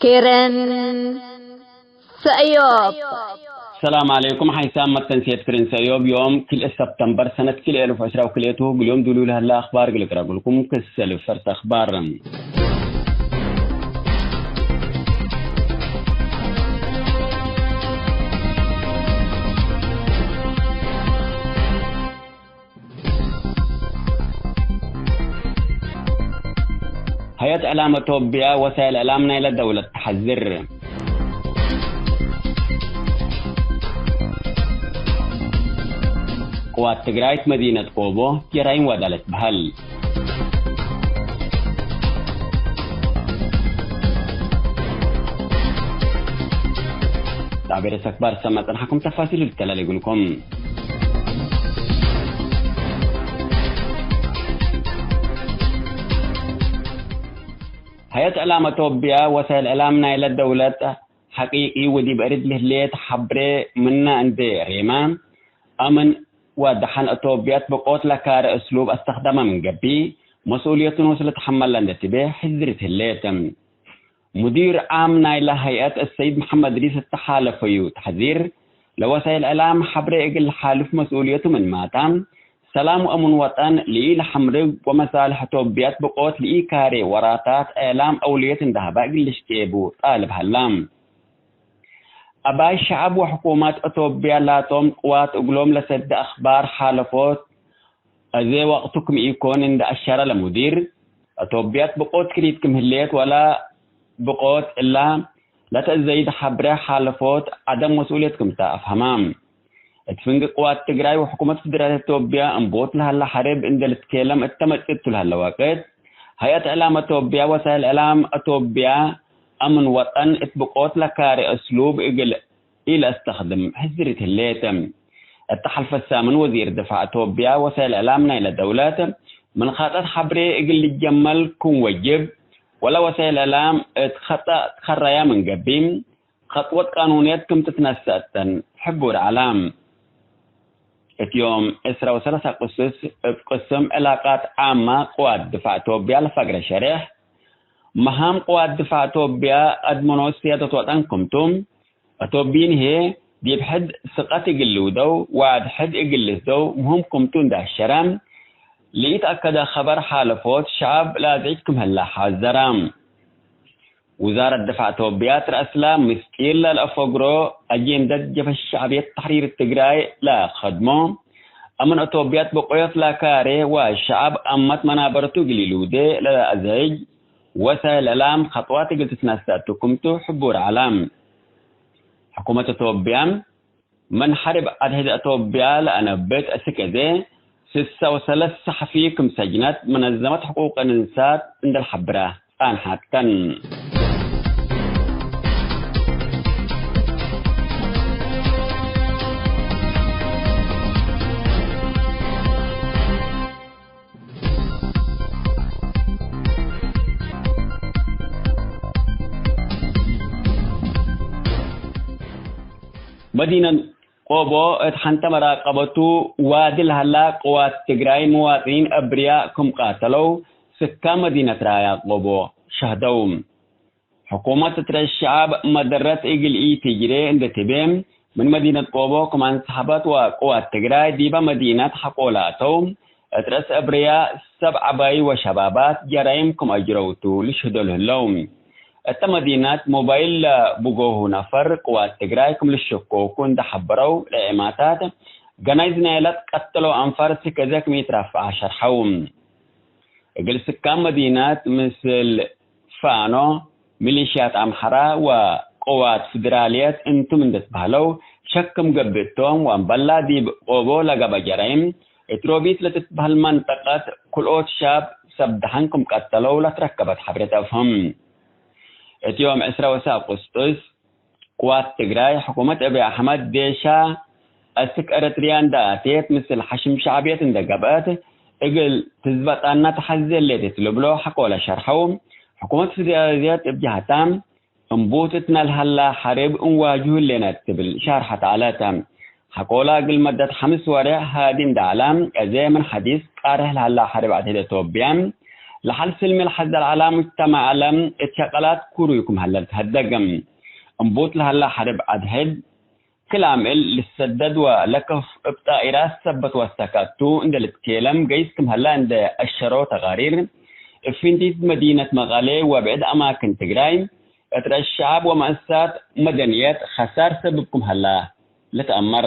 كيرن سأيوب. السلام عليكم. حيسام متنسيت كرن سأيوب يوم كل سبتمبر سنة كل 1010 وكليته اليوم دولوا لها الأخبار قلت لكم كسل فرت أخبار. هيئة إعلام إثيوبيا وسائل إعلامنا إلى الدولة تحذر. قوات تجرايت مدينة قوبو جرائم ودالت بهل. تعبير أخبار سمعت أنحكم تفاصيل التلالي لكم. هيئة إعلام إثيوبيا وسائل إعلامنا إلى الدولة حقيقي ودي برد له حبري منا عند ريمان أمن ودحن إثيوبيا بقوت لكار أسلوب استخدمه من قبي مسؤولية وصلت تحمل لنتبه حذرت الليتم. مدير عام نايل هيئة السيد محمد ريس التحالف تحذير لوسائل إعلام حبري إجل حالف مسؤوليته من ماتام سلام وأمن وطن لإي الحمرق ومصالح إثيوبيا بقوت لإي كاري وراتات إعلام أولية ذهباء قلش كيبو طالب هلام. أباي شعب وحكومات إثيوبيا لا توم قوات أقلوم لسد أخبار حالفوت أزي وقتكم إيكون عند أشارة لمدير إثيوبيا بقوت كريتكم هليت ولا بقوت إلا لا تزيد حبرة حالفوت عدم مسؤوليتكم تأفهمام. اتفنق قوات تجراي وحكومة فدرالية إثيوبيا انبوت لها الحرب عند التكلم التمت لها الوقت. هيئة إعلام إثيوبيا وسائل إعلام إثيوبيا أمن وطن اتبقوت لكاري أسلوب إجل إلى استخدم حزرة الليتم. التحالف الثامن وزير دفاع إثيوبيا وسائل إعلامنا إلى الدولات من خطأ حبري إجل الجمل كون وجب ولا وسائل إعلام اتخطأ تخريا من قبيم خطوة قانونيتكم تتنسأتن حبوا الإعلام. يوم 23 أغسطس بقسم علاقات عامة قوات دفاع إثيوبيا لفقر شريح مهام قوات دفاع إثيوبيا أدمنوا سيادة وطنكم توم إثيوبيين هي دي بحد ثقة يقلودو وعد حد يقلسدو مهمكم تون ده الشرام ليتأكد خبر حالفوت شعب لا زعجكم هلا حذرام. وزارة دفاع إثيوبيا ترأسلا مسكين للأفقرو أجندة جبهة الشعبية التحرير التجراي لا خدمو أمن إثيوبيا بقيت لا كاري والشعب أمت منابرتو قليلودي لا أزعج وسائل الإعلام خطوات قلت تنساتكم حبور علام. حكومة إثيوبيا من حرب أدهد إثيوبيا لأنبت أسكذي 36 صحفيكم سجنات منظمة حقوق الإنسان عند الحبرة آن حتى. مدينة قوبو اتحنت مراقبتو وادي الهلا قوات تجراي مواطنين أبرياء كم قاتلوا سكان مدينة رايا قوبو شهدوم. حكومة ترى الشعب مدرت إجل إي تجري عند تبيم من مدينة قوبو كمان سحبت وقوات تجراي ديبا مدينة حقولاتو اترس أبرياء 7 باي وشبابات جرايمكم أجروتو لشهدوا اللوم. التمدينات موبايل بوجوه نفر قوات تجرايكم للشكوكون ده حبروا لعماتات جنايز نالت قتلوا أنفار سكزاك ميترفع شرحوم. أجل سكان مدينات مثل فانو ميليشيات أمحرا وقوات فدراليات انتم من دتبهلو شكم قبتهم وأنبلا دي بقوبو لقب جرائم اتروبيت لتتبهل منطقة كل أوت شاب سبدحنكم قتلوا لتركبت حبرة أفهم. يوم 29 أغسطس قوات تجراي حكومة أبي أحمد ديشا أسك أرتريان داتيت مثل حشم شعبية اندقبات إجل تثبت أن تحذر اللي تتلبلو حقولا شرحو حكومة فدراليات بجهتام انبوتتنا الهلا حرب انواجه اللي نتبل شرحت علاتام حقولا قل مدة 5 ورع هادين دعلام أزي من حديث قاره الهلا حرب عدد إثيوبيا لحل سلم الحد على مجتمع عالم اتشقلات كوريكم هلا تهدقم انبوت لهلا حرب عدهد كلام للسدد ولكف بطائرات ثبت وسكاتو عند التكيلم جيسكم هلا عند الشرو تغارير فينتيت مدينة مغالي وبعد أماكن تجراي اترى الشعب ومؤسسات مدنيات خسار سببكم هلا لتأمر.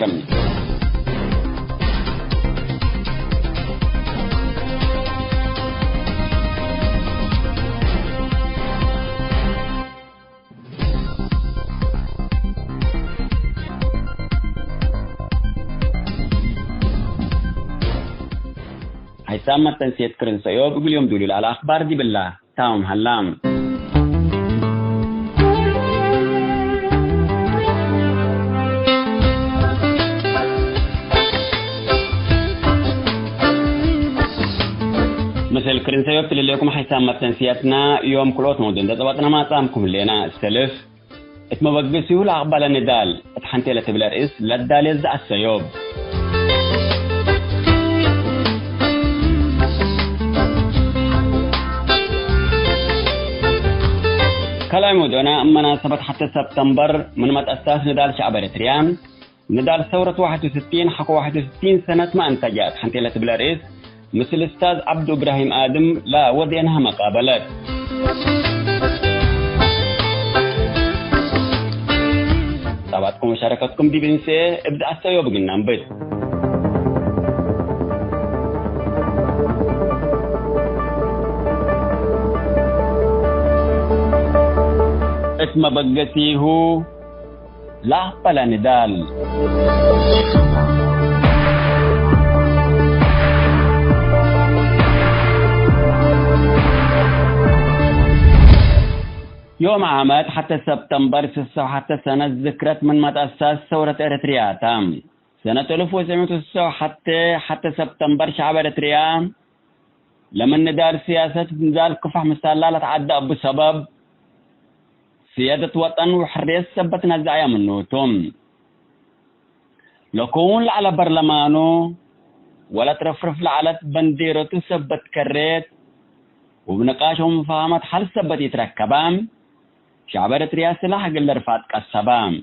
هيثم التنسيت كرن سيوب يقول يوم دولي على أخبار دي بالله تاوم هلام. مثل كرن سيوب اللي لكم حيثم التنسيتنا يوم كلوت مودن ده ما طامكم لنا السلف اتمبقسيو الأقبال الندال اتحنتي لتبلا رئيس لدال يزع السيوب. كلام ودونا مناسبة حتى سبتمبر من ما تأسس ندال شعب إريتريا ندال ثورة 61 حقو 61 سنة ما انتجت حنتي لتبلا رئيس مثل أستاذ عبد إبراهيم آدم لا ودينها مقابلات. تابعتكم ومشاركتكم دي بنسي ابدأ السيوب قلنا نبيت. اسم بقسيه لا بلا ندال. يوم عامات حتى سبتمبر 6 حتى سنة ذكرت من ما تأسس ثورة إريتريا تام سنة 1906 حتى سبتمبر شعب إريتريا لما ندار سياسة نزال كفح مسالة تعدى أبو سبب سيادة وطن وحرية سبت نزعيا منه توم لكون على برلمانو ولا ترفرف على بنديرته سبت كريت وبنقاش ومفاهمة حل سبت يتركبام شعب إريتريا سلاح قل رفات قصبام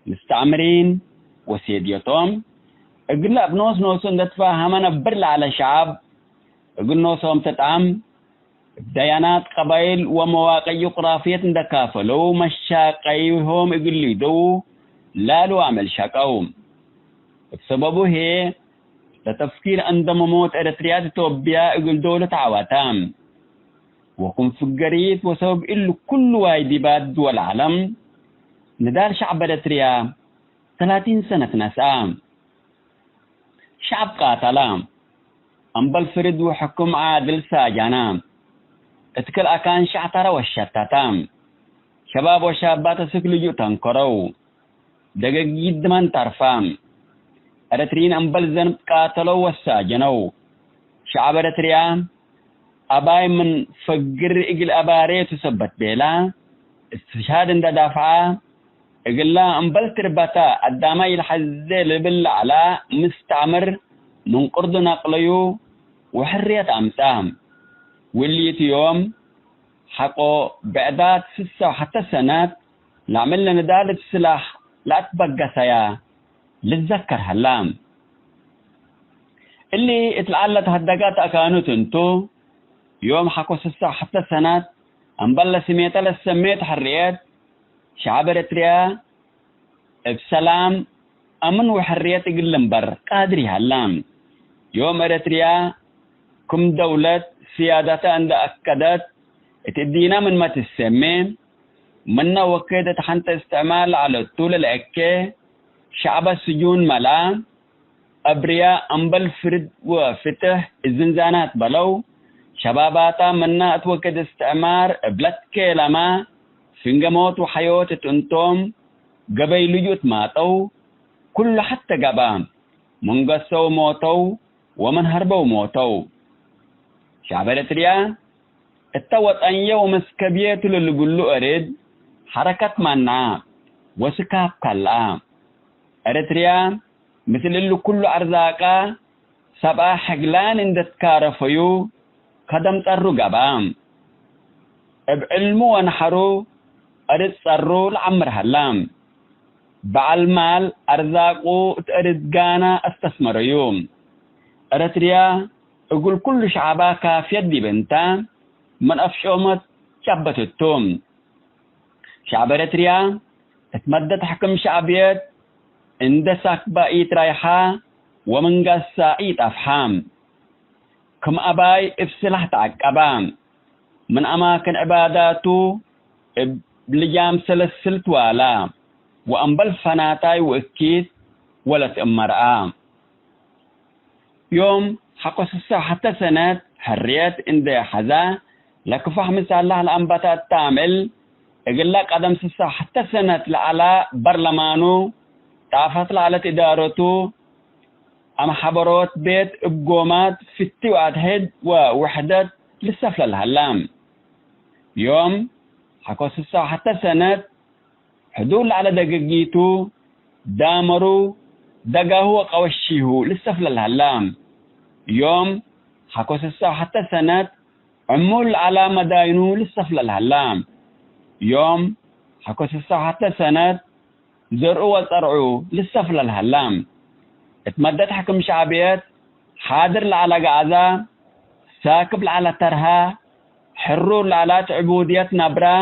مستعمرين وسيديتهم اقل بنوس نوسون دتفاهمنا برل على شعب اقل نوسهم تتعم ديانات قبائل ومواقع جغرافية تكافلوا مشاقيهم اقل يدو لا لو عمل شاقهم بسببه هي لتفكير عندما موت إريتريا توبيا اقل دولة عواتام وكن فقريت وسبب إلو كل وايدبات دول العالم ندار شعب إريتريا 30 سنة نسام شعب قاتلام أنبل فرد وحكم عادل ساجانا اتكل أكان شعتر والشتاتام شباب وشابات سكلجو تنكرو دقيق من ترفام إريتريين أنبل ذنب قاتلوا والساجنو شعب إريتريا أباي من فقر إجل أباري تثبت بيلا استشهاد عند دافعة إجل لا أنبل تربتا الدامي الحزي لبل على مستعمر من قرض نقليو وحرية أمسام واللي يوم حقو بعدات 6 وحتى سنات لعملنا ندالة السلاح لا تبقى سيا لتذكر هلام اللي اتلعلت هالدقات أكانو تنتو يوم حقو 6 وحتى سنات أنبلا سميتا للسميت حريات شعب إريتريا بسلام أمن وحرية قلنبر قادري هلام يوم إريتريا كم دولة سيادتها عند أكدت تدينا من ما تسمي منا وكدت حنت استعمال على طول الأكة شعب السجون ملا أبرياء أنبل فرد وفتح الزنزانات بلو شباباتا منا أتوكد استعمار بلد كلمة فنجموت وحيوت تنتم قبيليوت ماتو كل حتى قبام من قصوا موتو ومن هربوا موتو شعب إريتريا اتوت أن يوم اسكبيت للقلو أريد حركة منع وسكاب كلا إريتريا مثل اللي كل أرزاقا 7 حقلان اند تكارفيو ከደም ጸሩ ገባም እብ ዕልሙ ወነሐሩ እርድ ጸሩ ለዐምር ሀላም በዐል ማል አርዛቁ እት እርድ ጋና አስተስመረዩ ኤረትርያ እግል ኩሉ ሸዐባ ካፍየት ዲብ እንተ ምን አፍ-ሾመት ጨበትቱ። ሸዐብ ኤረትርያ እት መደት ሕክም ሸዕብየት እንደ ሳክባ ኢትራይሓ ወምን ገሳ ኢጠፍሓ ክም አባይ እብ ስላሕ ተዐቀባ ምን አማክን ዕባዳቱ እብ ልጃም ሰለስል ትዋላ ወአምበል ፈናታይ ወእኪት ወለትእመርአ يوم حقو سسة حتى سنة حريات እንደ ሐዛ ለክፋሕ ምሳላህ ለአንበታት ታምል እግላ ቀደም ስሳ حتى سنة ለዓላ በርለማኑ ጣፈት ለዓለት ኢዳረቱ أم حبروت بيت إبقومات فتي وأدهد ووحدة للسفلة الهلام يوم حكو سسة حتى سنة حدول على دقيقيتو دامرو دقاهو وقوشيه للسفلة الهلام يوم حكو سسة حتى سنة عمول على مداينو للسفلة الهلام يوم حكو سسة حتى سنة زرعوا وصرعوا للسفلة الهلام اتمدت حكم شعبيات حاضر لعلى قعزة ساكب لعلى ترها حرور لعلى عبودية نبرة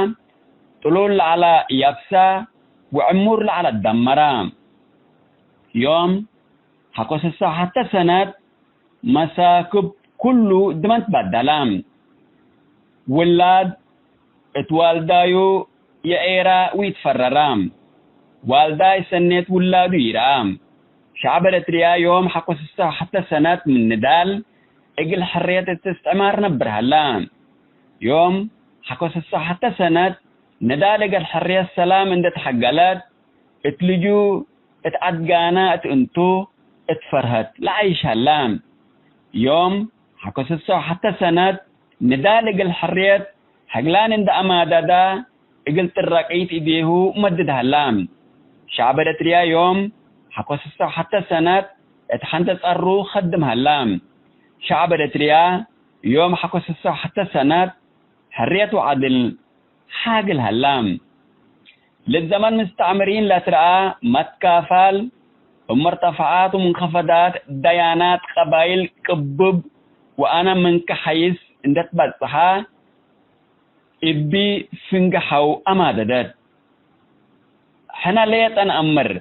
طلول لعلى يابسة وعمور لعلى الدمرة يوم حكو سسة حتى سنة مساكب كله دمنت بدلام ولاد اتوالدايو يعيرا ويتفررام والداي سنيت ولادو يرام شعب الاتريا يوم حقو سسة حتى سنة من ندال اجل حرية الاستعمار نبر هلا يوم حقو سسة حتى سنة ندال اجل حرية السلام اند تحقلت اتلجو اتعدقانا اتنتو اتفرهت لعيش هلا يوم حقو سسة حتى سنة ندال اجل حرية حقلان اند امادادا اجل ترقيت ايديهو مدد هلام شعب الاتريا يوم حقو سسة حتى سنة اتحنت تصرو خدم هلام شعب الاتريا يوم حقو سسة حتى سنة حرية وعدل حاجل هلام للزمن مستعمرين لا ترعى متكافل ومرتفعات ومنخفضات ديانات قبائل كبب وأنا من كحيس اندت بصحة إبي فنجحو أماددت حنا ليت أنا أمر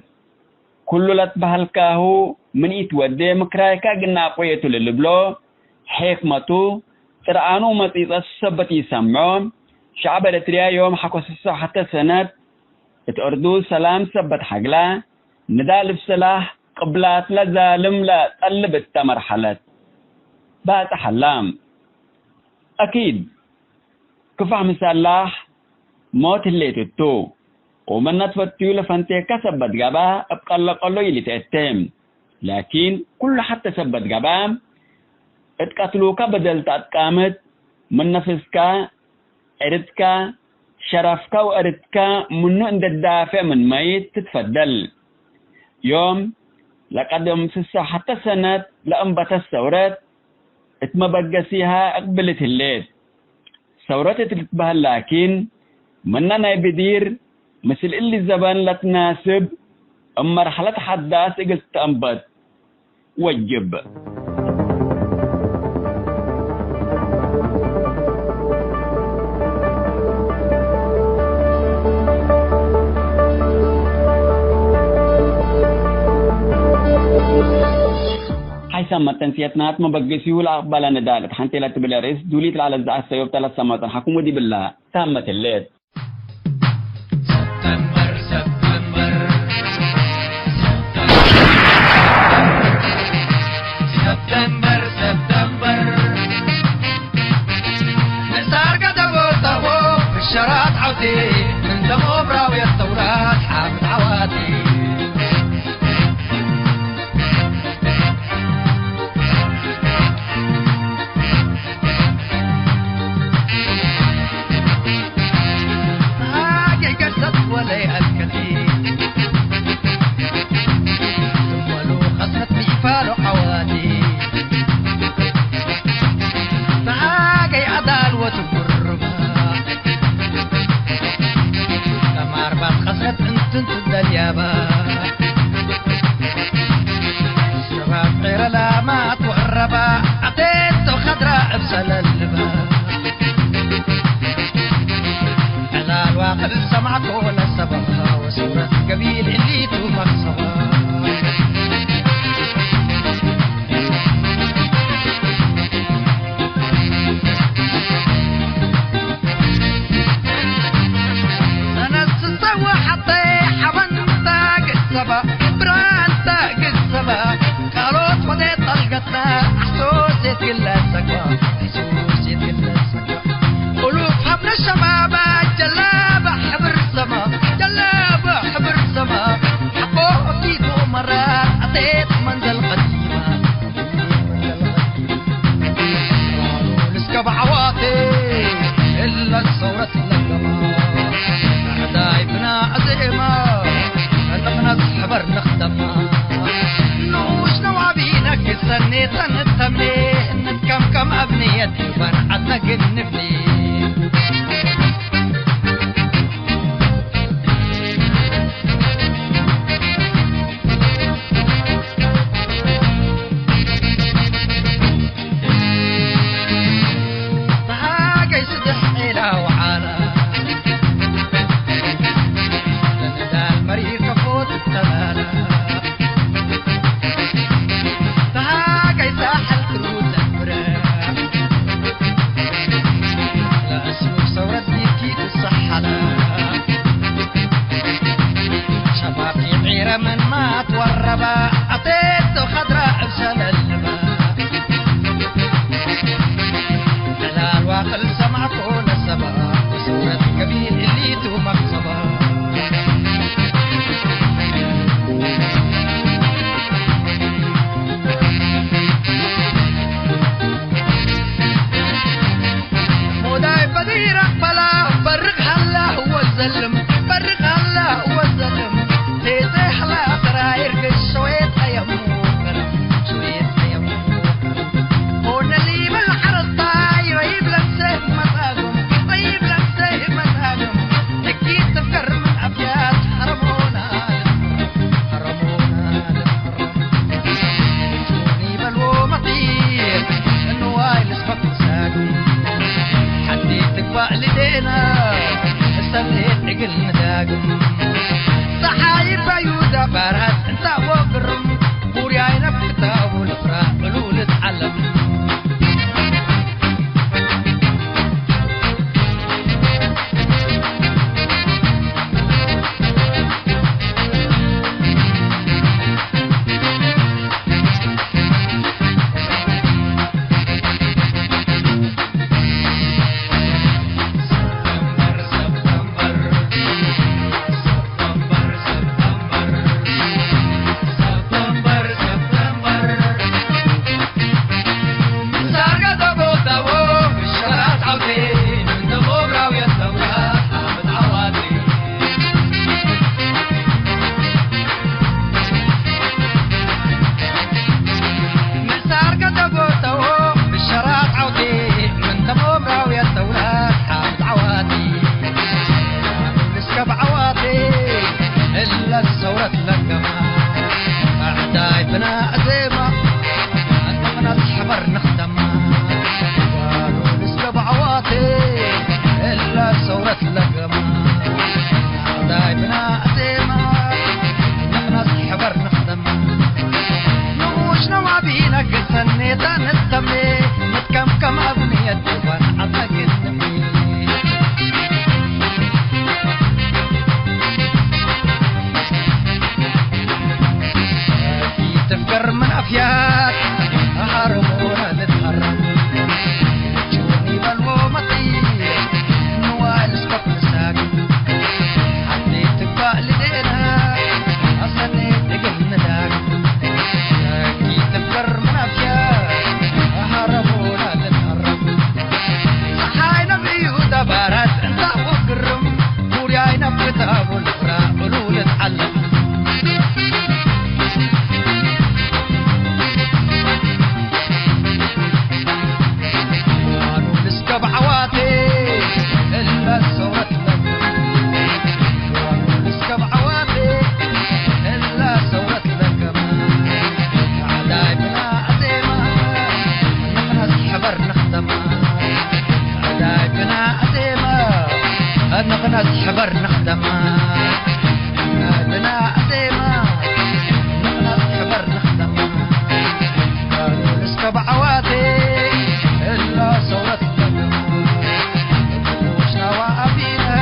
كل لتبهلكاهو من إتودي مكرايكا قلنا قويتو للبلو حكمتو ترعانو مطيطة السبت يسمعون شعب الاتريا يوم حكو سسة حتى سنة اتأردو سلام سبت حقلا ندال بسلاح قبلات لظالم لا تقلب التمرحلت بات حلام أكيد كفح مسلاح موت اللي تتو ومن نتفتيو لفنتي كسبت جبا ابقى لقلو يلي تأتم لكن كل حتى سبت جبا اتقتلوك بدل تأتقامت من نفسك ارتك شرفك وارتك منو عند الدافع من ميت تتفدل يوم لقد مسسة حتى سنة لأنبت الثورات اتمبقسيها اقبلت الليل ثورات تتبهل لكن مننا بدير مثل اللي الزبان لا تناسب مرحلة حداث اجل تأنبت وجب. حيث تنسيتنات مبقسيو الأقبال ندالت حنتي لا تبلا رئيس دوليت على الزعة السيوب 3 سمات حكومة دي بالله تامة الليل. سبتمبر سبتمبر نسار قدبو طبو في الشرات عوتي من دمو براوية الثورات حامد عواتي اليابا شباب غير لا ما تغربا عطيته خضراء بسل اللبا على الواقع سمعت ولا سبا وصورة قبيل اللي مقصبا حبر نخدمة بنا عزيمة نقنص حبر نخدمة قالوا لسكب عواتي إلا صورة وشنا وأبينا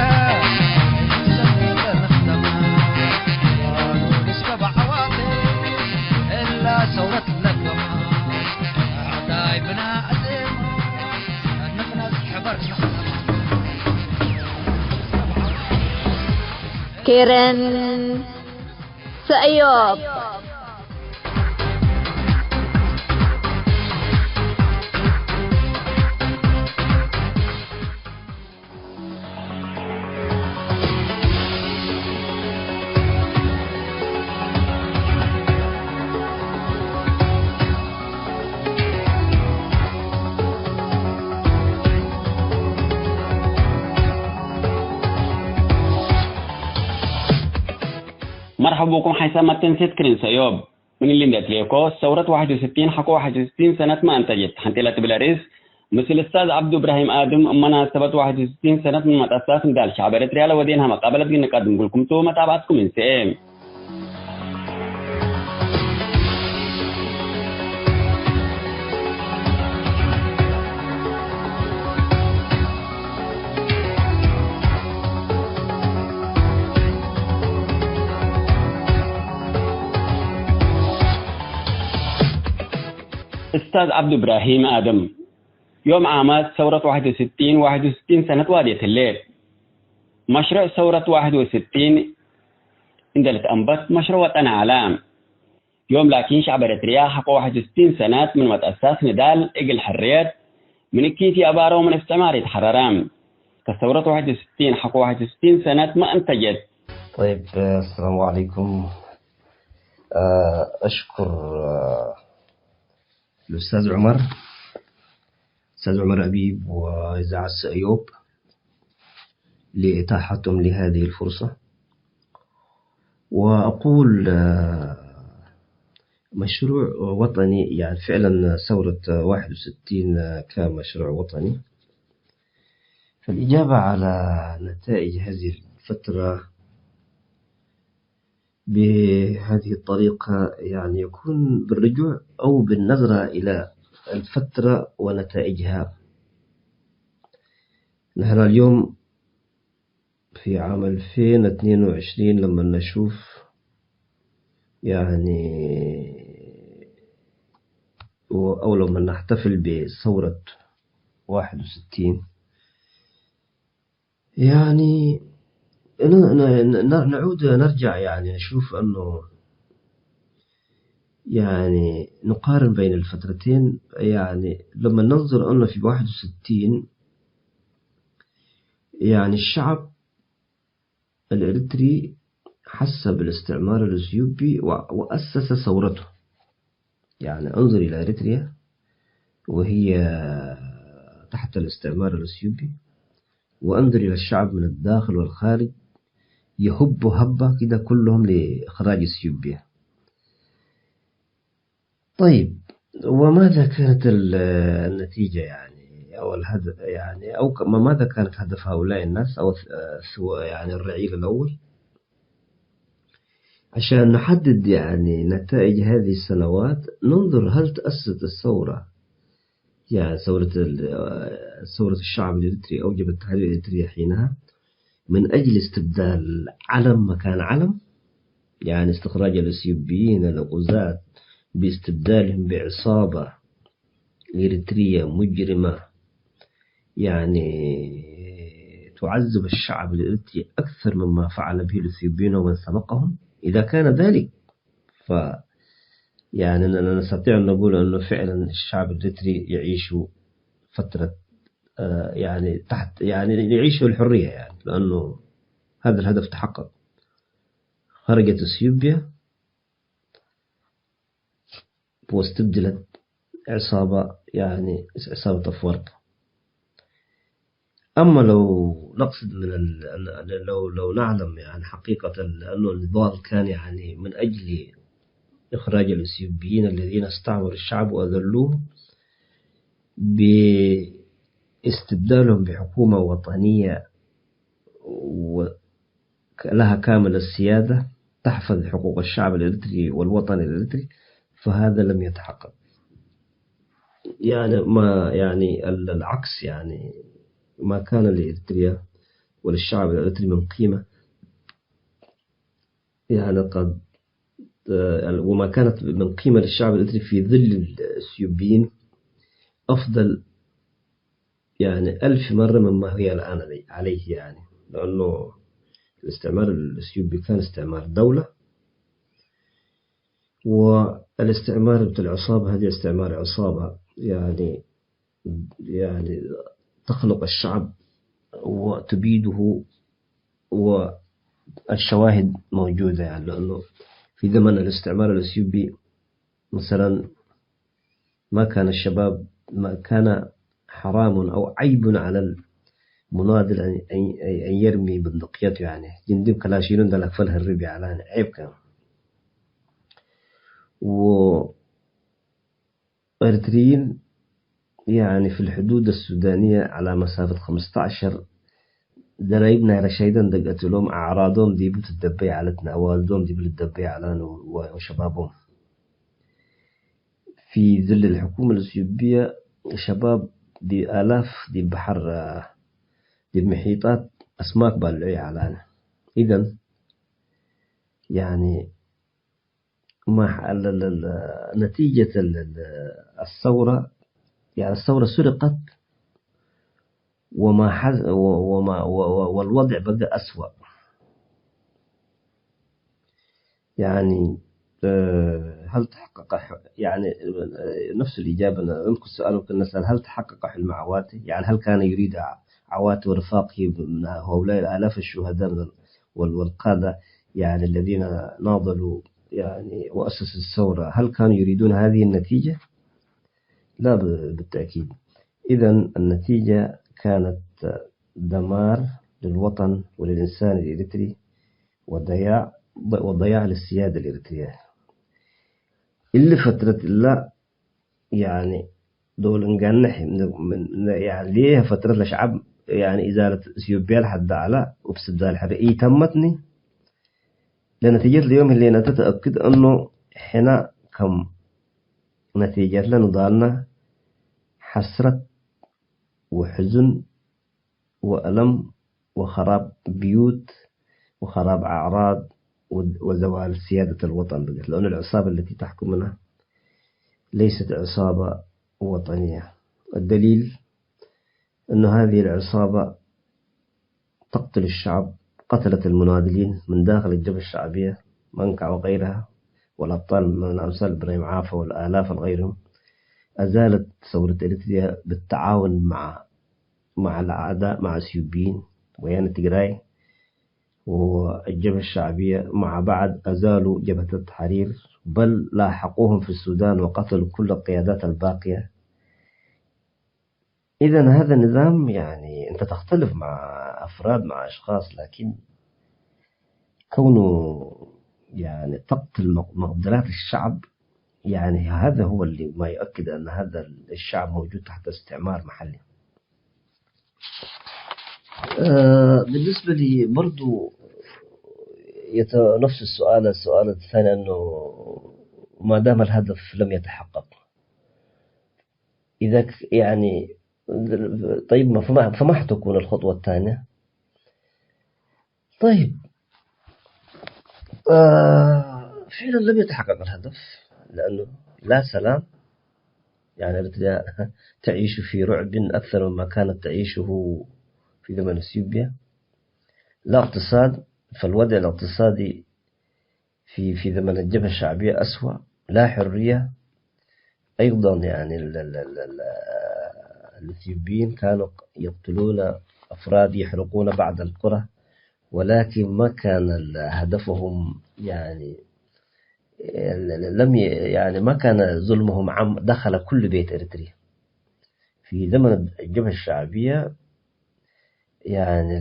سميت نخدمة قالوا لسكب عواتي إلا صورة لقمة أعداي بنا عزيمة نقنص حبر نخدمة. كيرن سأيوب. مرحبا بكم حيثما تنسيت كرين سيوب من اللي ندت ليكو ثورة 61 حقو 61 سنة ما انتجت حنتلت بلاريس مثل الأستاذ عبد إبراهيم آدم مناسبة 61 سنة من متأساس مدال شعب إريتريا ودينها مقابلة نقدم لكم تو متابعتكم من سيم. أستاذ عبد إبراهيم آدم يوم عامات ثورة 61 سنة وادية الليل مشروع ثورة 61 اندلت أنبت مشروع وطن عالم يوم لكن شعب إريتريا حق 61 سنة من متأساس ندال إجل حريات من كيتي أبارو من استعمار يتحررام كثورة 61 حق 61 سنة ما أنتجت. طيب السلام عليكم. أشكر الأستاذ عمر، أستاذ عمر أبيب وإذاعة سأيوب لإتاحتهم لهذه الفرصة. وأقول مشروع وطني، يعني فعلا ثورة 61 كمشروع وطني. فالإجابة على نتائج هذه الفترة بهذه الطريقة يعني يكون بالرجوع أو بالنظرة إلى الفترة ونتائجها. نحن اليوم في عام 2022 لما نشوف يعني أو لما نحتفل بثورة 61 يعني نعود نرجع يعني نشوف أنه يعني نقارن بين الفترتين. يعني لما ننظر أنه في 61 يعني الشعب الإريتري حس بالاستعمار الإثيوبي وأسس ثورته. يعني انظر إلى إريتريا وهي تحت الاستعمار الإثيوبي، وانظر إلى الشعب من الداخل والخارج يهب هبة كده كلهم لإخراج إثيوبيا. طيب وماذا كانت النتيجة يعني أو الهدف يعني أو ماذا كانت هدف هؤلاء الناس أو يعني الرعيل الأول؟ عشان نحدد يعني نتائج هذه السنوات ننظر هل تأسست الثورة، يعني ثورة الشعب الإريتري أوجبت تحرير إريتريا حينها من أجل استبدال علم مكان علم، يعني استخراج الإثيوبيين الغزاة باستبدالهم بعصابة إريترية مجرمة يعني تعذب الشعب الإريتري أكثر مما فعل به الإثيوبيون ومن سبقهم. إذا كان ذلك ف يعني نستطيع أن نقول أنه فعلا الشعب الإريتري يعيش فترة يعني تحت يعني يعيش الحرية، يعني لأنه هذا الهدف تحقق. خرجت إثيوبيا واستبدلت عصابة يعني عصابة أفورقي. أما لو نقصد من لو نعلم يعني حقيقة أنه النضال كان يعني من أجل إخراج الإثيوبيين الذين استعمروا الشعب وأذلوه باستبدالهم بحكومة وطنية لها كامل السيادة تحفظ حقوق الشعب الإريتري والوطن الإريتري، فهذا لم يتحقق. يعني ما يعني العكس، يعني ما كان لإريتريا وللشعب الإريتري من قيمة، يعني قد وما كانت من قيمة للشعب الإريتري في ظل الإثيوبيين أفضل يعني 1000 مرة مما هي الآن عليه، يعني لأنه الاستعمار الإثيوبي كان استعمار دولة، والاستعمار بتاع العصابة هذه استعمار عصابة، يعني تخلق الشعب وتبيده، والشواهد موجودة. يعني لأنه في زمن الاستعمار الإثيوبي مثلا ما كان الشباب، ما كان حرام أو عيب على المناضل أن يرمي بندقيته، يعني جندي كلاشينون ده لكفلها الربي على عيب كان. وإريتريين يعني في الحدود السودانية على مسافة 15 درايبنا رشايدن دقتلهم أعراضهم دي بتدبي علتنا، والدهم دي بتدبي علىنا وشبابهم. في ظل الحكومة الإثيوبية شباب بآلاف دي بحر دي بمحيطات أسماك بالعي علىنا. إذن يعني ما نتيجة الثورة، يعني الثورة سرقت وما وما والوضع بقى أسوأ. يعني هل تحقق يعني نفس الإجابة ممكن السؤال ممكن نسأل هل تحقق حلم عواتي؟ يعني هل كان يريد عواتي ورفاقه من هؤلاء الآلاف الشهداء والقادة يعني الذين ناضلوا يعني وأسسوا الثورة، هل كانوا يريدون هذه النتيجة؟ لا بالتأكيد. إذن النتيجة كانت دمار للوطن وللإنسان الإريتري وضياع للسيادة الإريترية. اللي فترة لا يعني دول نجنح من يعني ليه فترة الشعب يعني إزالة إثيوبيا لحد على وبسدها الحرية تمتني لنتيجة اليوم اللي نتأكد أنه حنا كم نتيجة لنضالنا حسرة وحزن وألم وخراب بيوت وخراب أعراض وزوال سيادة الوطن، لأن العصابة التي تحكمنا ليست عصابة وطنية. الدليل أن هذه العصابة تقتل الشعب، قتلت المناضلين من داخل الجبهة الشعبية منكع وغيرها والأبطال من أمثال إبراهيم عافا والآلاف الغيرهم. أزالت ثورة إريتريا بالتعاون مع الأعداء، مع الإثيوبيين ويانا تجراي والجبهة الشعبية مع بعض، أزالوا جبهة التحرير، بل لاحقوهم في السودان وقتلوا كل القيادات الباقية. إذن هذا النظام يعني أنت تختلف مع أفراد مع أشخاص، لكن كونه يعني تقتل مقدرات الشعب، يعني هذا هو اللي ما يؤكد أن هذا الشعب موجود تحت استعمار محلي. بالنسبة لي برضو نفس السؤال الثاني، أنه ما دام الهدف لم يتحقق، إذا يعني طيب فما حتكون الخطوة الثانية؟ طيب فعلا لم يتحقق الهدف، لأنه لا سلام، يعني إريتريا تعيش في رعب أكثر مما كانت تعيشه في زمن إثيوبيا. لا اقتصاد، فالوضع الاقتصادي في زمن الجبهة الشعبية أسوأ. لا حرية أيضا، يعني الإثيوبيين كانوا يقتلون أفراد، يحرقون بعض القرى، ولكن ما كان هدفهم يعني لم يعني ما كان ظلمهم عم دخل كل بيت إريتري. في زمن الجبهة الشعبية يعني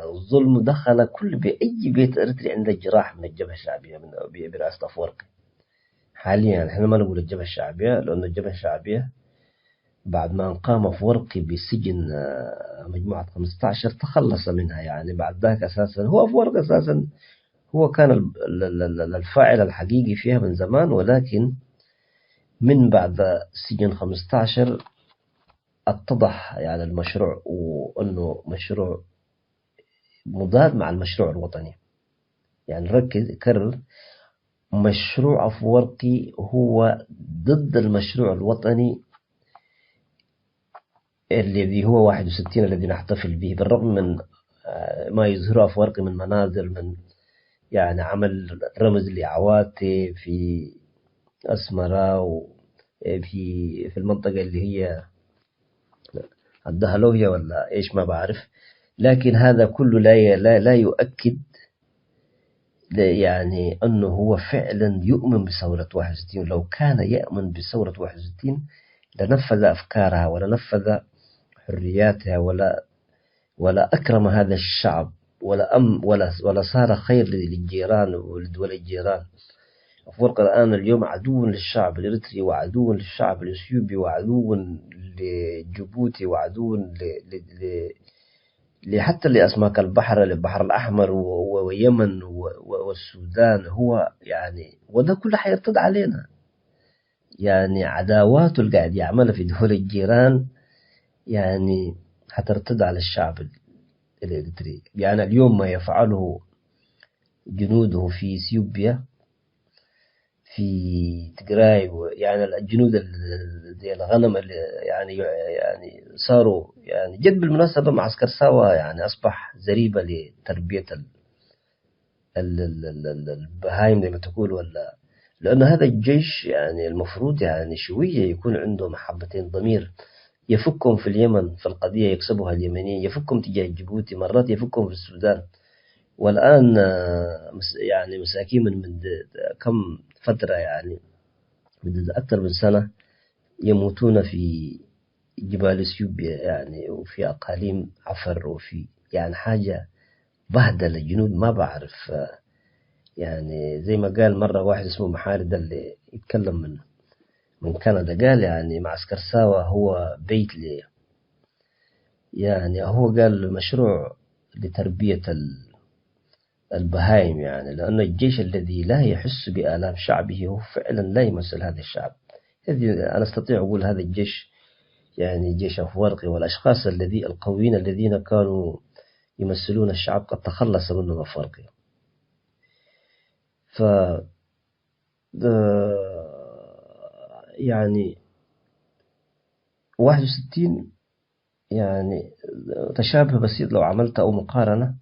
الظلم دخل كل بيت، أي بيت إريتري عنده جراح من الجبهة الشعبية من برئاسة أفورقي. حاليا احنا ما نقول الجبهة الشعبية، لأن الجبهة الشعبية بعد ما قام أفورقي بسجن مجموعة 15 تخلص منها. يعني بعد ذاك أساسا هو أفورقي أساسا هو كان الفاعل الحقيقي فيها من زمان، ولكن من بعد سجن 15 اتضح يعني المشروع، وأنه مشروع مضاد مع المشروع الوطني. يعني ركز كرر، مشروع أفورقي هو ضد المشروع الوطني الذي هو 61 الذي نحتفل به، بالرغم من ما يظهره أفورقي من مناظر، من يعني عمل رمز لعواتي في أسمرة وفي المنطقة اللي هي الدهلوية ولا إيش ما بعرف، لكن هذا كله لا يؤكد يعني أنه هو فعلا يؤمن بثورة 61. لو كان يؤمن بثورة 61 لنفذ أفكارها ولنفذ حرياتها ولا أكرم هذا الشعب ولا صار خير للجيران ولدول الجيران. أفورقي الآن اليوم عدو للشعب الإريتري، وعدو للشعب الإثيوبي، وعدو لجيبوتي، وعدو حتى لأسماك البحر، للبحر الأحمر واليمن والسودان. هو يعني وده كله حيرتد علينا، يعني عداواته اللي قاعد يعملها في دول الجيران يعني حترتد على الشعب الإريتري. يعني اليوم ما يفعله جنوده في إثيوبيا في تجراي، يعني الجنود زي الغنم اللي يعني صاروا يعني جد بالمناسبة معسكر سوا يعني أصبح زريبة لتربية البهايم زي ما تقول، ولا لأن هذا الجيش يعني المفروض يعني شوية يكون عنده محبتين ضمير، يفكهم في اليمن في القضية يكسبها اليمنيين، يفكهم تجاه جيبوتي، مرات يفكهم في السودان. والآن يعني مساكين من كم فترة يعني من أكثر من سنة يموتون في جبال إثيوبيا يعني وفي أقاليم عفر وفي يعني حاجة بهدلة الجنود ما بعرف. يعني زي ما قال مرة واحد اسمه محارد اللي يتكلم من كندا، قال يعني معسكر ساوا هو بيت لي، يعني هو قال مشروع لتربية البهائم، يعني لأن الجيش الذي لا يحس بآلام شعبه هو فعلا لا يمثل هذا الشعب. أنا أستطيع أقول هذا الجيش يعني جيش أفورقي، والأشخاص الذي القويين الذين كانوا يمثلون الشعب قد تخلص منهم أفورقي. ف يعني 61 يعني تشابه بسيط لو عملت أو مقارنة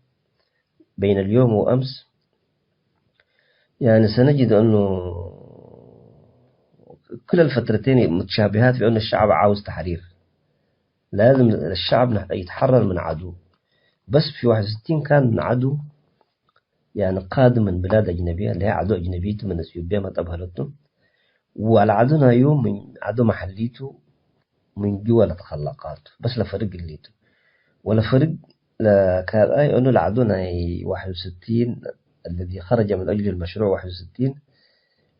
بين اليوم وأمس، يعني سنجد أنه كل الفترتين متشابهات في أن الشعب عاوز تحرير، لازم الشعب يتحرر من عدو. بس في 61 كان من عدو يعني قادم من بلاد أجنبية اللي هي عدو أجنبيته من أثيوبيا ما تبهلته، وعلى عدونا يوم من عدو محليته من جوا لتخلقات بس لفرق الليته ولا فرق كان أي أنه العدونا 61 الذي خرج من أجل المشروع 61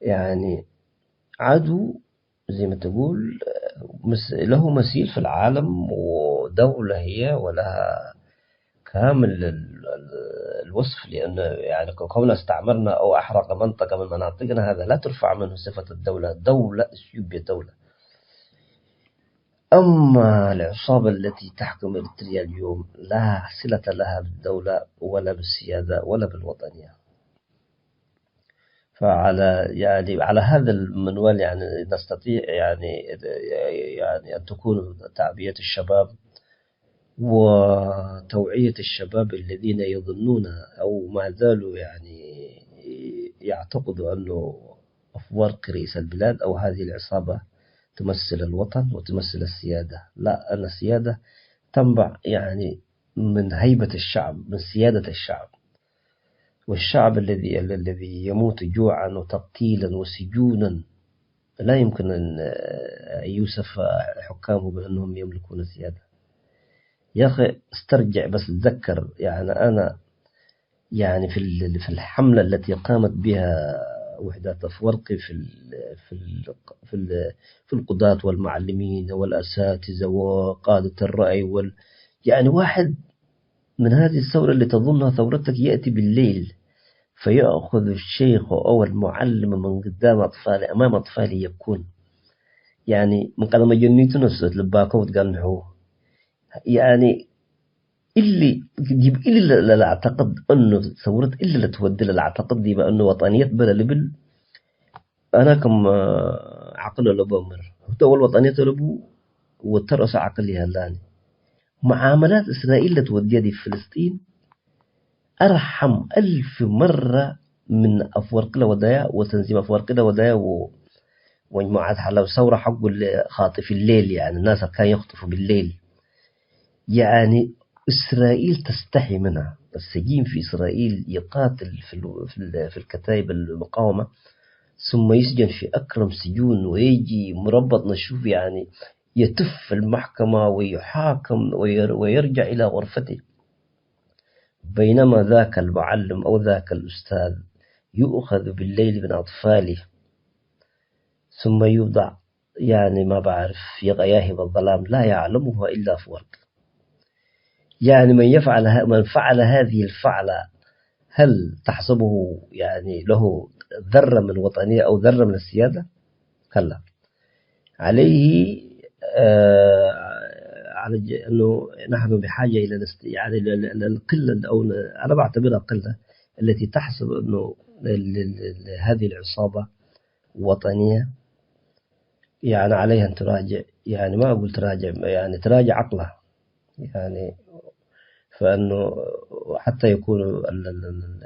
يعني عدو زي ما تقول له مثيل في العالم ودولة هي ولها كامل الوصف، لأنه يعني كوننا استعمرنا أو أحرق منطقة من مناطقنا هذا لا ترفع منه صفة الدولة، دولة إثيوبيا دولة. أما العصابة التي تحكم إريتريا اليوم لا صلة لها بالدولة ولا بالسيادة ولا بالوطنية. فعلى يعني على هذا المنوال يعني نستطيع يعني أن تكون تعبئة الشباب وتوعية الشباب الذين يظنون أو ما زالوا يعني يعتقدوا أنه أفورقي رئيس البلاد أو هذه العصابة تمثل الوطن وتمثل السيادة. لا، أن السيادة تنبع يعني من هيبة الشعب، من سيادة الشعب، والشعب الذي يموت جوعا وتقتيلا وسجونا لا يمكن أن يوصف حكامه بأنهم يملكون السيادة. يا أخي استرجع بس تذكر، يعني أنا يعني في الحملة التي قامت بها وحدات أفورقي في القضاة والمعلمين والأساتذة وقادة الرأي يعني واحد من هذه الثورة اللي تظنها ثورتك يأتي بالليل فيأخذ الشيخ أو المعلم من قدام أطفاله أمام أطفاله يبكون، يعني من قدام جنيته نفسه لباكو وتقنعوه. يعني اللي يجيب اللي لا اعتقد أنه ثورة إلا لا تودي لا اعتقد دي بأنه وطنية بلا لبل. أنا كم عقل لبو مر هو الوطنية لبو وترأس عقلي هلاني. معاملات إسرائيل اللي توديها دي في فلسطين أرحم 1000 مرة من أفورقلا ودايا وتنظيم أفورقلا ودايا ومجموعات حلب ثورة حق خاطف الليل، يعني الناس كان يخطفوا بالليل. يعني إسرائيل تستحي منها. السجين في إسرائيل يقاتل في الكتائب المقاومة ثم يسجن في أكرم سجون ويجي مربط نشوف، يعني يتف المحكمة ويحاكم ويرجع إلى غرفته، بينما ذاك المعلم أو ذاك الأستاذ يؤخذ بالليل من أطفاله ثم يوضع يعني ما بعرف في غياهب الظلام لا يعلمها إلا أفورق. يعني من فعل هذه الفعلة هل تحسبه يعني له ذرة من الوطنية أو ذرة من السيادة؟ كلا. عليه على أنه نحن بحاجة إلى يعني القلة، أو أنا بعتبرها قلة، التي تحسب أنه هذه العصابة وطنية، يعني عليها أن تراجع، يعني ما أقول تراجع، يعني تراجع عقلها، يعني فأنه حتى يكون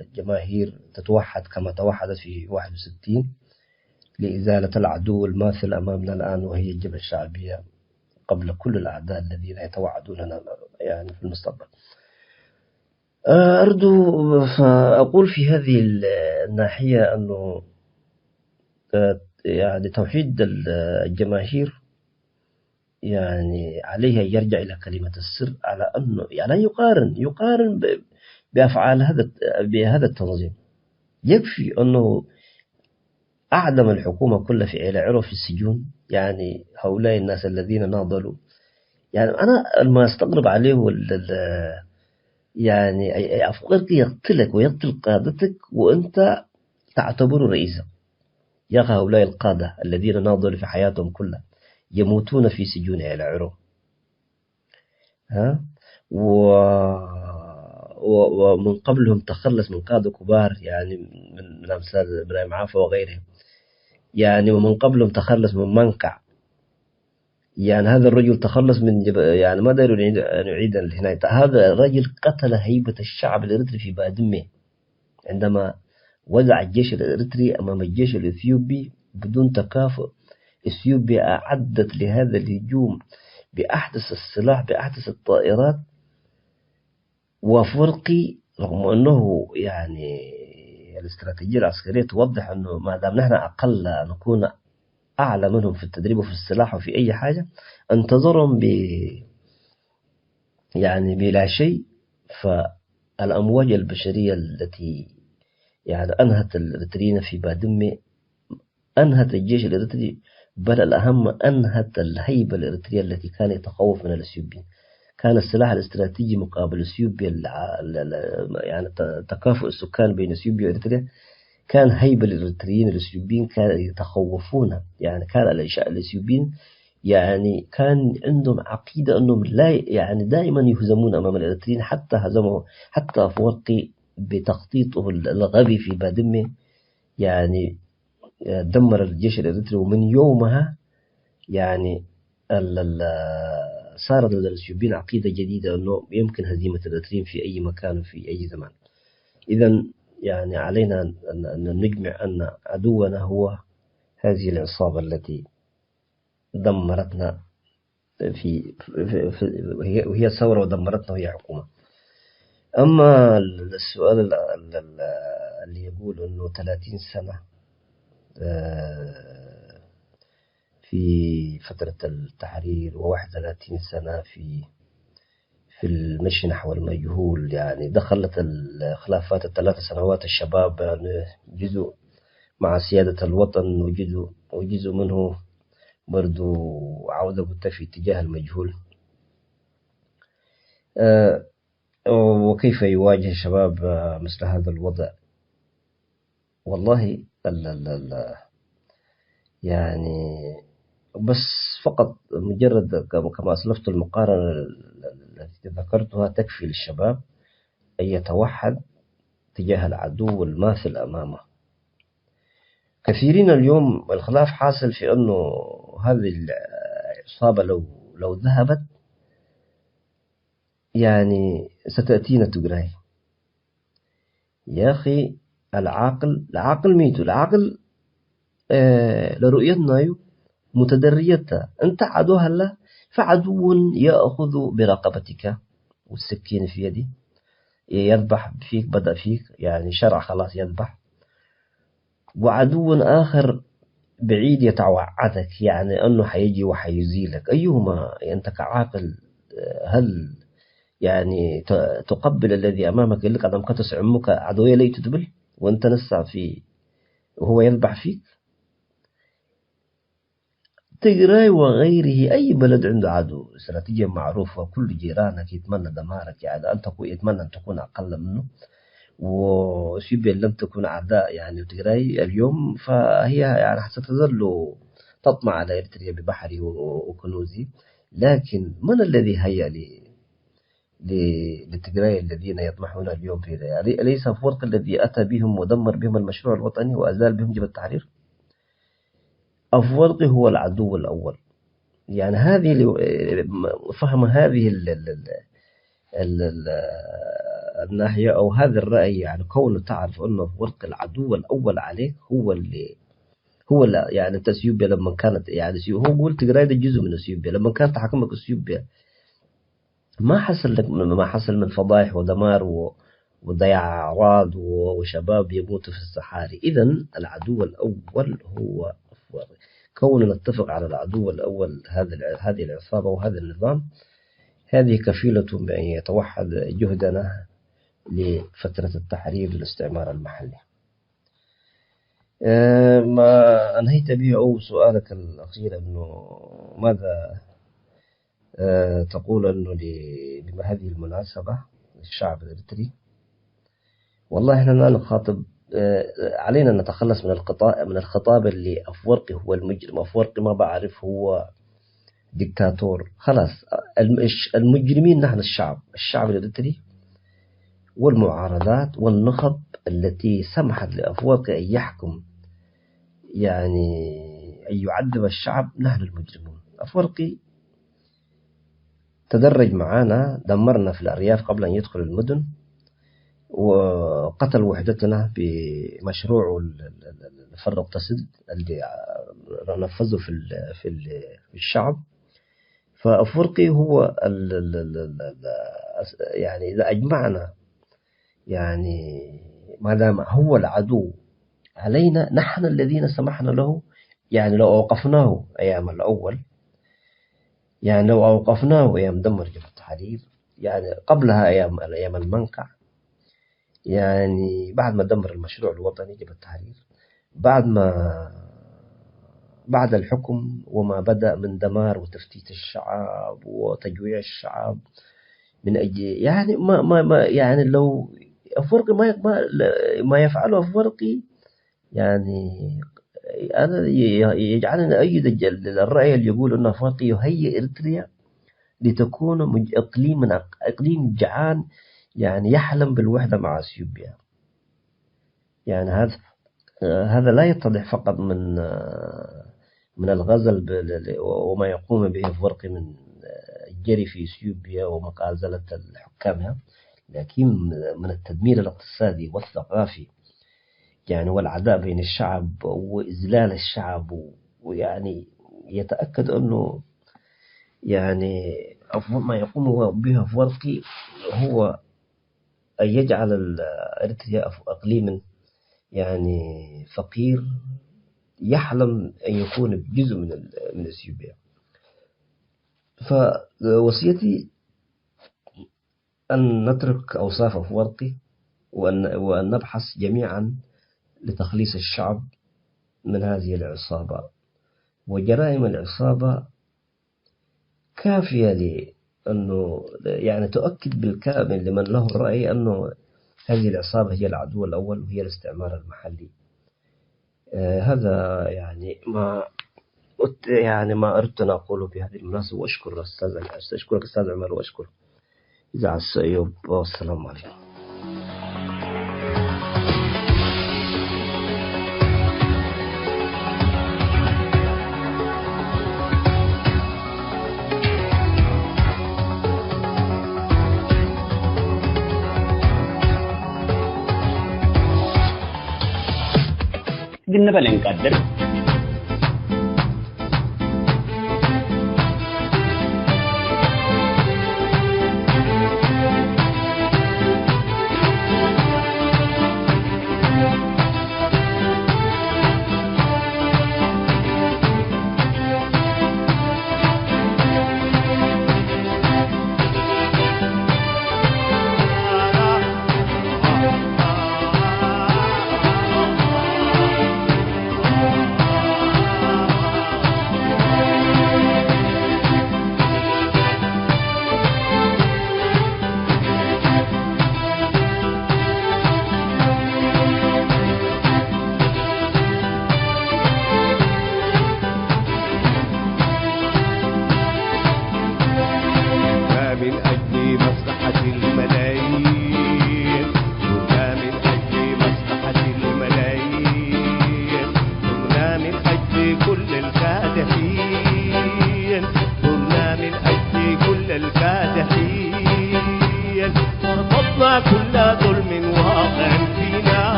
الجماهير تتوحد كما توحدت في 61 لإزالة العدو الماثل أمامنا الآن، وهي الجبهة الشعبية قبل كل الأعداء الذين يتوعدوننا يعني في المستقبل. أرجو فأقول في هذه الناحية أنه يعني توحيد الجماهير يعني عليه أن يرجع إلى كلمة السر، على أنه يعني يقارن بأفعال بهذا التنظيم. يكفي أنه أعدم الحكومة كلها في عيلة في السجون، يعني هؤلاء الناس الذين ناضلوا. يعني أنا ما أستغرب عليه يعني أفورقي يقتلك ويقتل قادتك وأنت تعتبره رئيسا. يا أخي هؤلاء القادة الذين ناضلوا في حياتهم كلها يموتون في سجون عيلة. ها ومن قبلهم تخلص من قادة كبار، يعني من أمثال إبراهيم عافا وغيرهم، يعني ومن قبلهم تخلص من منقع. يعني هذا الرجل تخلص من يعني ما داروا نعيد هنا. هذا الرجل قتل هيبة الشعب الإريتري في بادمه عندما وزع الجيش الإريتري أمام الجيش الإثيوبي بدون تكافؤ. إثيوبيا أعدت لهذا الهجوم بأحدث السلاح بأحدث الطائرات، وفرقي رغم أنه يعني الاستراتيجية العسكرية توضح أنه ما دام نحن أقل نكون أعلى منهم في التدريب وفي السلاح وفي أي حاجة، انتظرهم يعني بلا شيء. فالأمواج البشرية التي يعني أنهت الإريتريين في بادمة أنهت الجيش الإريتري، بل الأهم أنهت الهيبة الإريترية التي كان يتخوف من الإثيوبيين. كان السلاح الاستراتيجي مقابل إثيوبيا، يعني تكافؤ السكان بين إثيوبيا وإريتريا، كان هيبة الإريتريين الإثيوبيين كانوا يتخوفون. يعني كان الإثيوبيين يعني كان عندهم عقيدة أنهم لا يعني دائما يهزمون أمام الإريتريين، حتى هزموا حتى أفورقي بتخطيطه الغبي في بادمة يعني دمر الجيش الإريتري. ومن يومها يعني صارت لدى الإثيوبيين عقيدة جديدة أنه يمكن هزيمة الإريتريين في أي مكان وفي أي زمان. إذا يعني علينا أن نجمع أن عدونا هو هذه العصابة التي دمرتنا في وهي ثورة ودمرتنا وهي حكومة. أما السؤال اللي يقول أنه 30 سنة في فترة التحرير و31 سنة في المشي نحو المجهول، يعني دخلت الخلافات 3 سنوات الشباب يعني جزء مع سيادة الوطن، وجزء منه برضو عودة قلت في اتجاه المجهول. وكيف يواجه الشباب مثل هذا الوضع؟ والله ال يعني بس فقط مجرد كما أسلفت المقارنة التي ذكرتها تكفي للشباب أن يتوحد تجاه العدو الماثل أمامه. كثيرين اليوم الخلاف حاصل في أنه هذه العصابة لو ذهبت يعني ستأتينا تجراي. يا أخي العاقل ميتو، العاقل لرؤيتنا متدريتها، أنت عدو هلا فعدو يأخذ برقبتك والسكين في يدي يذبح فيك، بدأ فيك يعني شرع خلاص يذبح، وعدو آخر بعيد يتوعدك يعني أنه حيجي وحيزيلك. أيهما أنت كعاقل هل يعني تقبل الذي أمامك يقول لك أدم كتس عمك عدوية لي تدبل وأنت لسه في وهو يذبح فيك؟ تجراي وغيره أي بلد عنده عدو استراتيجية معروفة، كل جيرانك يتمنى دمارك، يعني أنت يتمنى أن تكون أقل منه، وإثيوبيا لم تكن أعداء يعني تجراي اليوم، فهي يعني ستظل تطمع على إريتريا ببحره وكنوزه. لكن من الذي هيأ لتجراي الذين يطمحون اليوم في ذلك؟ أليس أفورقي الذي أتى بهم ودمر بهم المشروع الوطني وأزال بهم جبهة التحرير؟ أفورقي هو العدو الأول. يعني هذه فهم هذه ال الناحية أو هذا الرأي، يعني كونه تعرف أنه أفورقي العدو الأول عليك هو اللي هو اللي يعني أنت إثيوبيا لما كانت يعني هو يقول تجراي ده جزء من إثيوبيا، لما كانت تحكمك إثيوبيا ما حصل لك ما حصل من فضائح ودمار وضياع أعراض وشباب يموتوا في الصحاري. إذن العدو الأول هو أفورقي. كوننا نتفق على العدو الأول هذه العصابة وهذا النظام، هذه كفيلة بأن يتوحد جهدنا لفترة التحرير للاستعمار المحلي. ما أنهيت به أو سؤالك الأخير أنه ماذا تقول أنه بما هذه المناسبة للشعب الإريتري؟ والله إحنا لا نخاطب، علينا أن نتخلص من الخطاب اللي أفورقي هو المجرم، أفورقي ما بعرف هو دكتاتور. خلاص المجرمين نحن الشعب الإريتري والمعارضات والنخب التي سمحت لأفورقي أن يحكم، يعني أن يعذب الشعب. نحن المجرمون. أفورقي تدرج معانا، دمرنا في الأرياف قبل أن يدخل المدن، وقتل وحدتنا بمشروع الفرق تسد اللي نفذه في الشعب. فأفورقي هو يعني إذا أجمعنا، يعني ما دام هو العدو علينا نحن الذين سمحنا له، يعني لو أوقفناه أيام الأول، يعني لو أوقفناه أيام دمر جبهة التحرير، يعني قبلها أيام المنقع، يعني بعد ما دمر المشروع الوطني جبهة التحرير، بعد الحكم وما بدأ من دمار وتفتيت الشعب وتجويع الشعب من أجل، يعني ما ما ما يعني لو أفورقي ما يفعله أفورقي، يعني أنا يجعلني أيد الرأي اللي يقول أن أفورقي يهيئ إريتريا لتكون إقليم جعان، يعني يحلم بالوحدة مع أثيوبيا. يعني هذا لا يتضح فقط من الغزل وما يقوم به أفورقي من الجري في أثيوبيا ومقازلة الحكامها، لكن من التدمير الاقتصادي والثقافي، يعني والعداء بين الشعب وإذلال الشعب، ويعني يتأكد أنه يعني ما يقوم به أفورقي هو أن يجعل إريتريا إقليما يعني فقير يحلم أن يكون جزء من إثيوبيا. فوصيتي أن نترك أوصاف أفورقي وأن نبحث جميعا لتخليص الشعب من هذه العصابة، وجرائم العصابة كافية لأنه يعني تؤكد بالكامل لمن له الرأي أنه هذه العصابة هي العدو الأول وهي الاستعمار المحلي. هذا يعني ما يعني ما أردت أن أقوله بهذه المناسبة، وأشكر أشكرك أستاذ عمر، وأشكر إذاعة السأيوب، والسلام عليكم. قلنا بل نقدر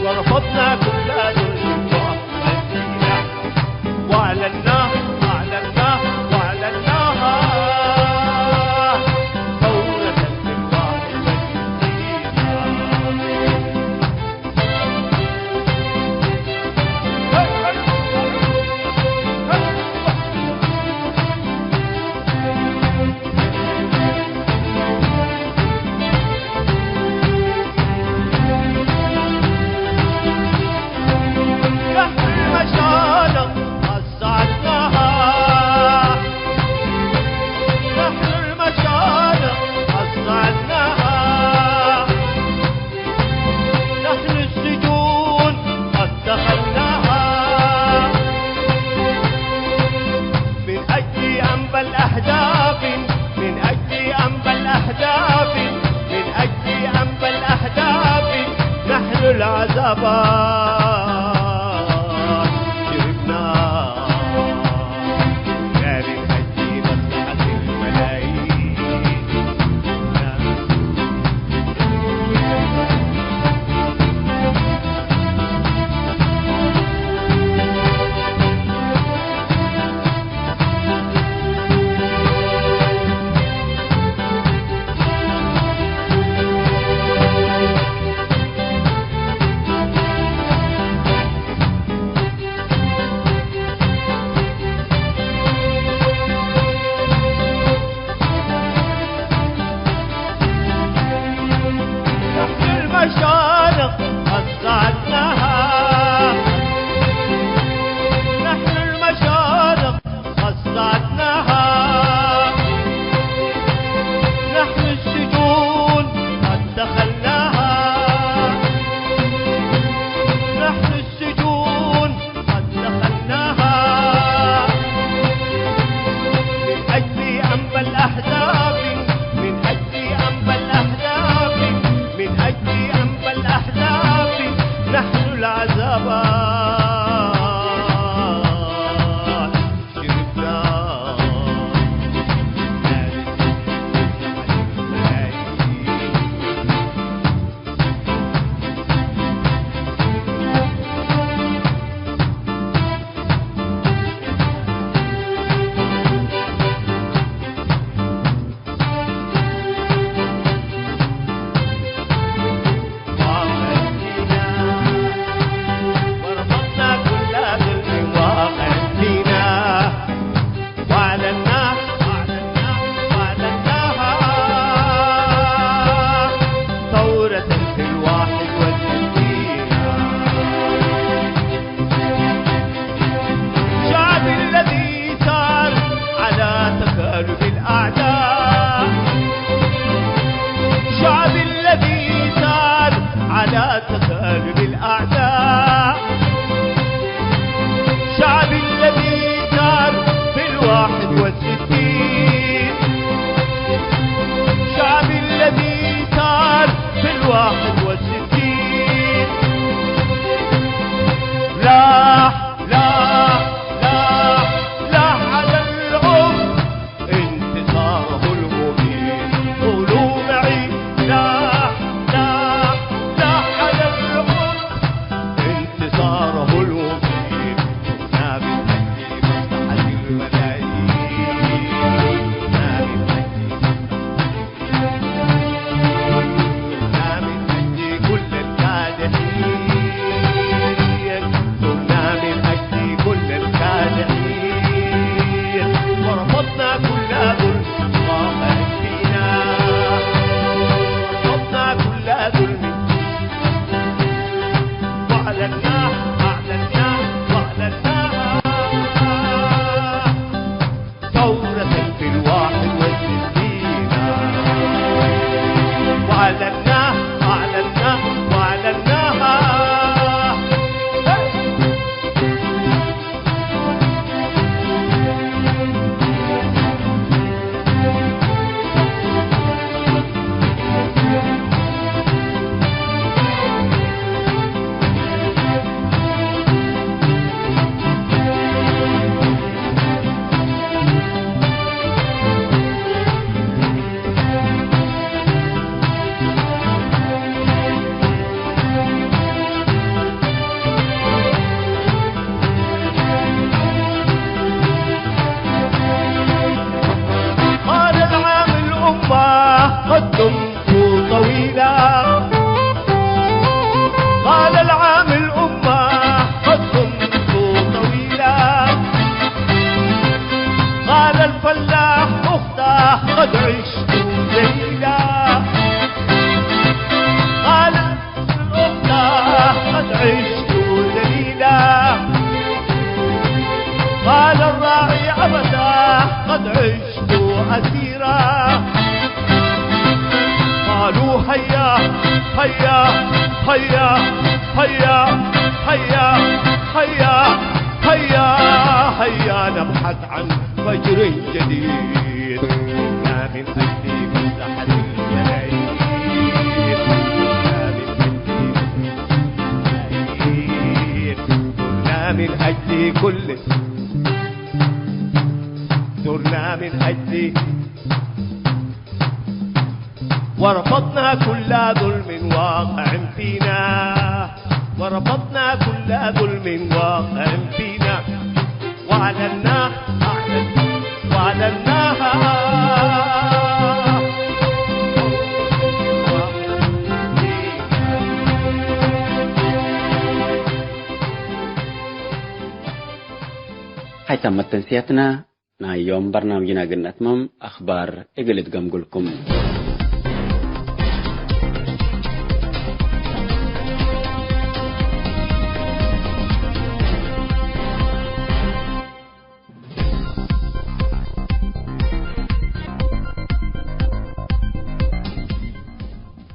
ورفضنا كل العذابات شربنا وربطنا كل ظلم واقع فينا وأعلنا وأعلناها ثورة في الواحد والستين. شعب الذي سار على تكالب الأعداء، شعب الذي سار على تكالب الأعداء، شعب الذي سار في 61، شعب الذي سار في 61. لا لا لا لا على العمر انتصاره المبين، قولوا معي لا لا لا على العمر انتصاره المبين. كنا من أجل مصلحة الملايين، كنا من أجل كل الكادحين، كنا من أجل كل الكادحين، ورفضنا كل ظلم واقع فينا، ورفضنا كل ظلم وأعلناه أعلناه وأعلناها ثورة في 61. وأعلناه أعلناه وأعلناها. قال العام الأمة قدمت طويلا، قال العام الأمة قدمت طويلا، قال الفلاح أخته قد عشت ليلا، قال الأخته قد عشت ذليلا، قال الراعي أبدا قد عشت أسيرا، قالوا هيا هيا هيا هيا هيا هيا هيا هيا نبحث عن فجر جديد. كنا من أجل مصلحة الملايين، كنا من أجل كل، ثرنا من أجل، ورفضنا كل ظلم واقع فينا، ورفضنا كل ظلم واقع فينا، وأعلناه وأعلناها. هاي تمت تنسيتنا يوم برنامجنا قلنا تمام أخبار إقلت قمقلكم.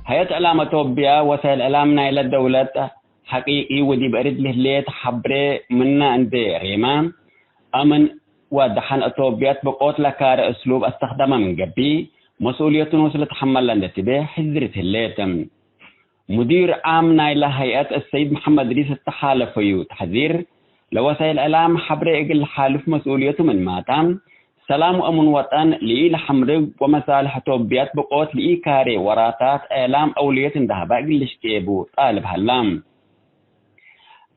هيئة إعلام أتوبيا وسائل إعلامنا إلى الدولة حقيقي ودي بأرد له ليه تحبري منا عند ريمان أمن ودحن أتوبيا بقوت لكار أسلوب استخدمه من قبي مسؤولية وصلت تحمل لندتبه حذرت الليتم مدير عام نايلا هيئة السيد محمد ريس التحالفيو تحذير لوسائل الإعلام حبر إجل حالف مسؤوليته من ماتام سلام وأمن وطن لإي حمرق ومصالح توبيات بقوت لإي كاري وراتات إعلام أولية ذهبا إجل شكيبو طالب هلام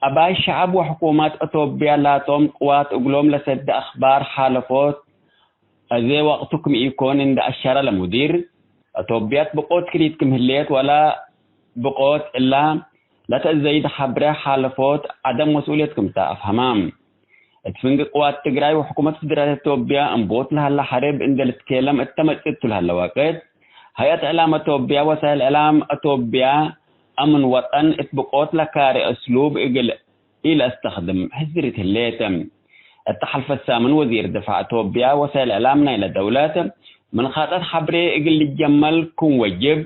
أباي شعب وحكومات أتوبيا لا توم قوات أقلوم لسد أخبار حالفوت أزي وقتكم يكون عند أشارة لمدير أتوبيات بقوت كريتكم هليت ولا بقوت إلا لا تزيد حبرة حالفوت عدم مسؤوليتكم تأفهمام اتفنق قوات تجراي وحكومة فدرالية توبيا انبوت لها الحرب عند التكلم التمت لها الوقت هيئة إعلام أتوبيا وسائل إعلام أتوبيا أمن وطن اتبقوت لكاري أسلوب إجل إلى استخدم حزرة الليتم التحالف الثامن وزير دفاع أتوبيا وسائل إعلامنا إلى الدولات من خاطر حبري إجل الجمل كون وجب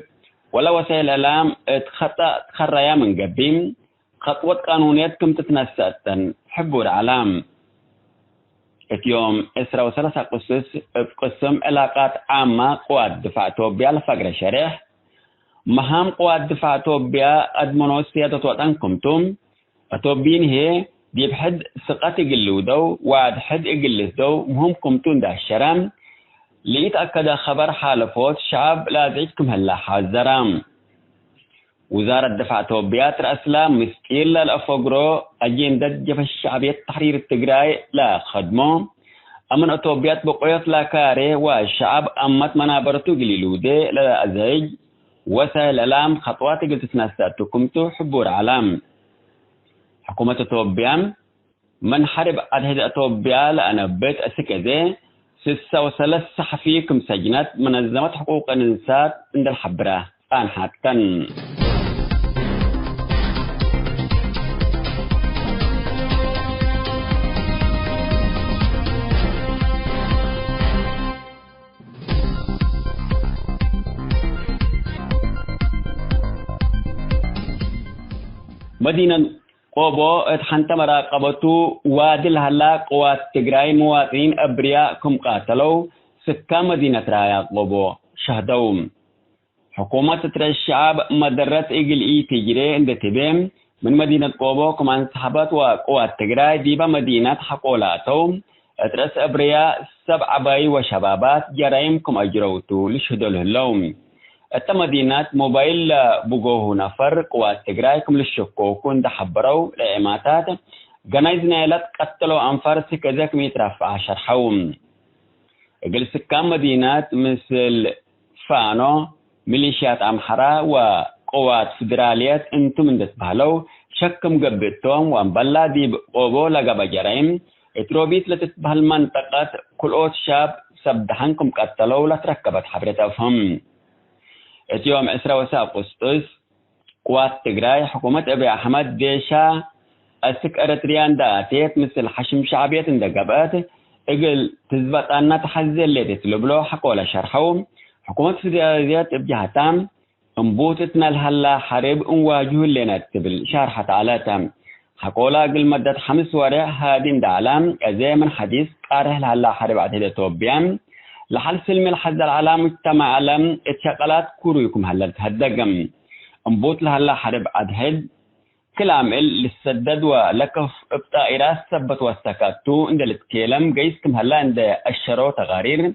ولا وسائل إعلام تخطأ تخريا من قبيم خطوة قانونيتكم تتنسأتن حبوا الإعلام يوم إسرا وثلاثة قصص بقسم علاقات عامة قوات دفاع توبيا لفقر شريح مهام قوات دفاع توبيا أدمنوا سيادة وطنكم توم أتوبين هي دي بحد ثقة قلودو وعد حد قلدو مهم كمتون ده الشرام ليتأكد خبر حالفوت شعب لا زعجكم هلا حذرام وزارة دفاع توبيا ترأسلا مسكين للأفقرو أجندة جبهة الشعبية التحرير التجراي لا خدمو أمن أتوبيات بقيت لا كاري والشعب أمت منابرتو قليلودي لا أزعج وسائل الإعلام خطوات قلت تنساتكم حبور علام حكومة أتوبيا من حرب أدهد أتوبيا لأنبت أسكزي 36 صحفيكم سجنات منظمة حقوق الإنسان عند الحبرة آن حتى مدينة قوبو اتحنت مراقبتو وادي الهلا قوات تجراي مواطنين أبرياء كم قاتلوا سكان مدينة رايا قوبو شهدوا حكومة ترى الشعب مدرت إجل إي تجري عند تبيم من مدينة قوبو كم انسحبت وقوات تجراي ديبا مدينة حقولاتو اترس أبرياء 7 باي وشبابات جرايم كم أجروتو لشهدوا لهم التمدينات موبايل بوجوه نفر قوات تجرايكم للشكوكون دحبروا لعماتات جنايز نالت قتلوا أنفار سكذاك ميترفع شرحوم اجل سكان مدينات مثل فانو ميليشيات أمحرا وقوات فدراليات انتم من دتبهلو شكم قبتهم وانبلا دي بقوبو لقب جرائم اتروبيت لتتبهل منطقة كل أوت شاب سبدحنكم قتلوا لتركبت حبرة أفهم يوم 27 أغسطس قوات تجراي حكومة أبي أحمد ديشا أسك أرتريان داتيت مثل حشم شعبية اندقبات إجل تثبت أن تحزل اللي تتلبلو حقولا شرحو حكومة فدراليات بجهتام انبوتتنا الهلا حرب انواجه اللي نتبل شرحة علاتام حقولا قل مدة 5 ورع هادين دعلام أزي من حديث قاره الهلا حرب عدد توبيان لحل سلم الحد العالم مجتمع عالم اتشقلات كورويكم هلا تهدقم انبوت لهلا حرب عدهد كلام للسدد ولكف بطائرات ثبت والسكاتو عند التكيلم جيسكم هلا عند الشرو تغارير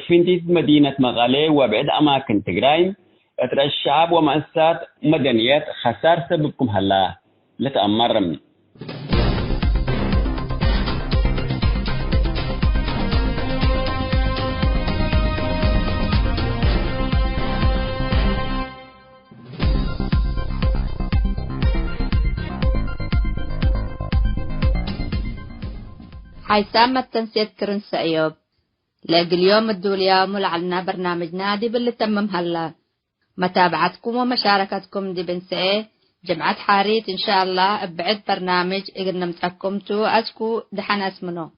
فينتيت مدينة مغالي وبعد أماكن تجراي اترى الشعب ومؤسسات مدنيات خسار سببكم هلا لتأمرم حيسامة تنسيت كرن سأيوب لاقي اليوم الدولية ملعلنا برنامجنا دي باللي تمم هلا متابعتكم ومشاركتكم دي بنسئ جمعة حاريت إن شاء الله ابعد برنامج إقرنا متحكمتو أسكو دحن أسمنو.